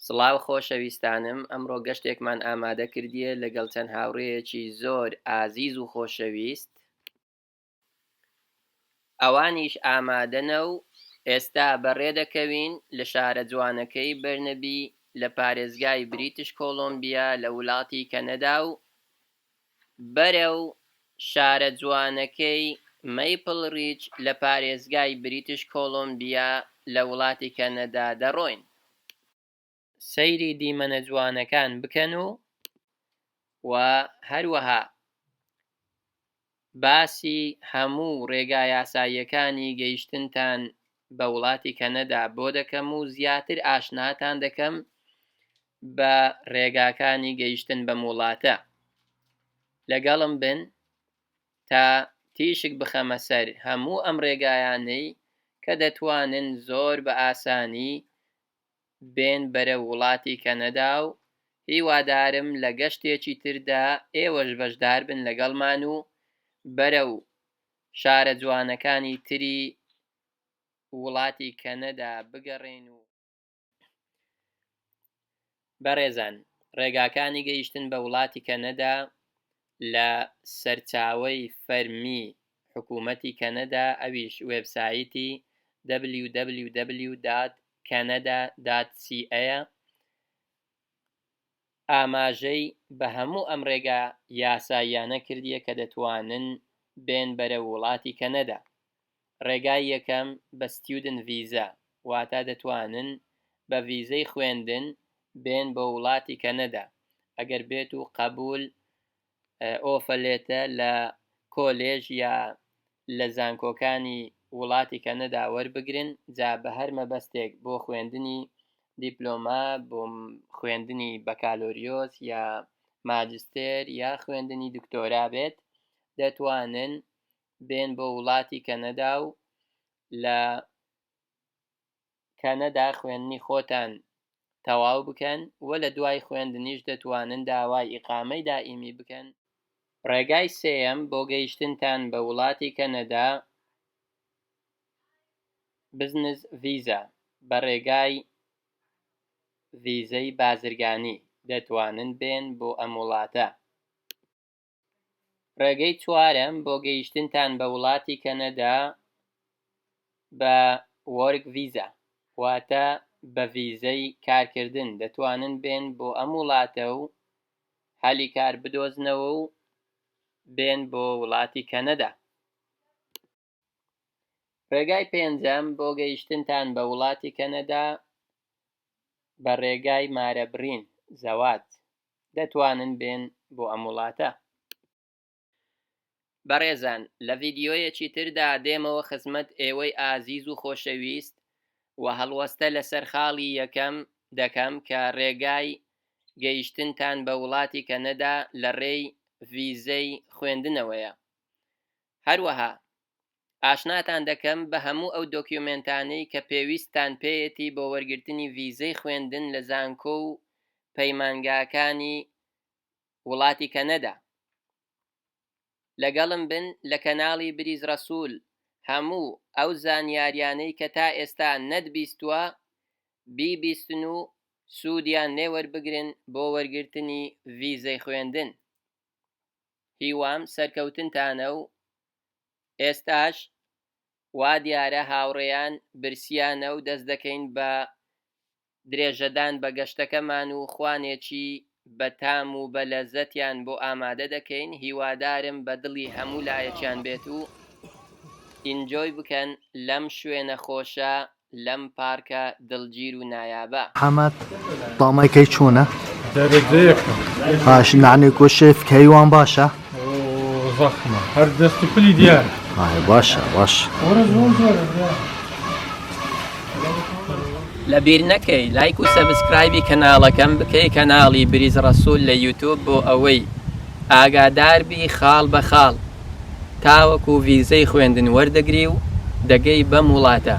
سڵاو خۆشەویستانم ئەمڕۆ گەشتێکمان ئامادە کردیە لەگەڵ چەند هاوڕێیەکی زۆر ئازیز و خۆشەویست، ئەوانیش ئامادەنە و ئێستا بەڕێ دەکەوین لە شارە جوانەکەی بەرنبی لە پارێزگای بریتش کۆڵۆمبیا لە ولاتی کەنەدا و بەرەو شارە جوانەکەی مەیپڵ ڕیج لە پارێزگای بریتش کۆڵۆمبیا لە وڵاتی کەنەدا دەڕۆین. سەیری دیمەنە جوانەکان بکەن و و هەروەها باسی هەموو ڕێگا یاساییەکانی گەیشتنتان بە وڵاتی کەنەدا بۆ دەکەم و زیاتر ئاشناتان دەکەم بە ڕێگاکانی گەیشتن بەم وڵاتە. لەگەڵم بن تا تیشک بخەمە سەر هەموو ئەم ڕێگایانەی کە دەتوانن زۆر بە ئاسانی بێن بەرەو وڵاتی کەنەدا و هیوادارم لە گەشتێکی تردا ئێوەش بەشدار بن لەگەڵمان و بەرەو شارە جوانەکانی تری وڵاتی کەنەدا بگەڕێین و بەڕێزان ڕێگاکانی گەیشتن بە وڵاتی کەنەدا لە سەرچاوەی فەرمی حکوومەتی کەنەدا ئەویش وێبسایتی www. Canada. Ca یە ئاماژەی بە هەموو ئەم ڕێگا یاساییانە کردیە کە دەتوانن بێن بەرەو وڵاتی کەنەدا. ڕێگای یەکەم بە ستیودن ڤیزا واتە دەتوانن بە ڤیزەی خوێندن بێن بۆ وڵاتی کەنەدا ئەگەر بێت و قەبول ئۆفە لێتە لە کۆلێژ یا لە زانکۆکانی وڵاتی کەنەدا وەربگرن جا بە هەر مەبەستێک بۆ خوێندنی دیپلۆما بۆ خوێندنی بەکالۆریۆس یا ماجستێر یا خوێندنی دکتۆرا بێت دەتوانن بێن بۆ وڵاتی کەنەدا و لە کەنەدا خوێندنی خۆتان تەواو بکەن و لە دوای خوێندنیش دەتوانن داوای ئیقامەی دائیمی بکەن. ڕێگای سێیەم بۆ گەیشتنتان بە وڵاتی کەنەدا بزنس ڤیزا بە ڕێگای ڤیزەی بازرگانی دەتوانن بێن بۆ ئەم وڵاتە. ڕێگەی چوارەم بۆ گەیشتنتان بە وڵاتی کەنەدا بە Work Visa واتە بە ڤیزەی کارکردن دەتوانن بێن بۆ ئەم وڵاتە و هەلی کار بدۆزنەوە و بێن بۆ وڵاتی کەنەدا. ڕێگای پێنجەم بۆ گەیشتنتان بە وڵاتی کەنەدا بە ڕێگای مارەبڕین، زەواج، دەتوانن بێن بۆ ئەم وڵاتە. بەڕێزان لە ڤیدیۆیەکی تردا دێمەوە خزمەت ئێوەی ئازیز و خۆشەویست و هەڵوەستە لەسەر خاڵی یەکەم دەکەم کە ڕێگای گەیشتنتان بە وڵاتی کەنەدا لە ڕێی ڤیزەی خوێندنەوەیە هەروەها ئاشناتان دەکەم بە هەموو ئەو دۆکیۆمێنتانەی کە پێویستتان پێیەتی بۆ وەرگرتنی ڤیزەی خوێندن لە زانکۆ و پەیمانگاکانی وڵاتی کەنەدا. لەگەڵم بن لە کەناڵی بریز ڕەسول هەموو ئەو زانیاریانەی کە تا ئێستا نەتبیستووە بیبیستن و سوودیان لێ وەربگرن بۆ وەرگرتنی ڤیزەی خوێندن. هیوام سەرکەوتنتانە و ئێستاش وا دیارە هاوڕێیان برسیانە و دەست دەکەین بە درێژەدان بە گەشتەکەمان و خوانێکی بە تام و بە لەزەتیان بۆ ئامادە دەکەین هیوادارم بە دڵی هەموو لایەکیان بێت و enjoy بکەن لەم شوێنە خۆشە لەم پارکە دڵگیر و نایابە. حەمەد تامەکەی چۆنە؟ دەرەجە یەکە. باش نعنی کو شێف کەیوان باشە؟ زەخمە هەر دەست و پلی دیارە. ئای باشە باشە. وەرە زۆر زۆرە برا. لەبیر نەکەی لایک و subscribe ی کەناڵەکەم بکەی کەناڵی بریز ڕەسول لە یوتوب بۆ ئەوەی ئاگاداربی خاڵ بە خاڵ تاوەکو ڤیزەی خوێندن وەردەگری و دەگەی بەم وڵاتە.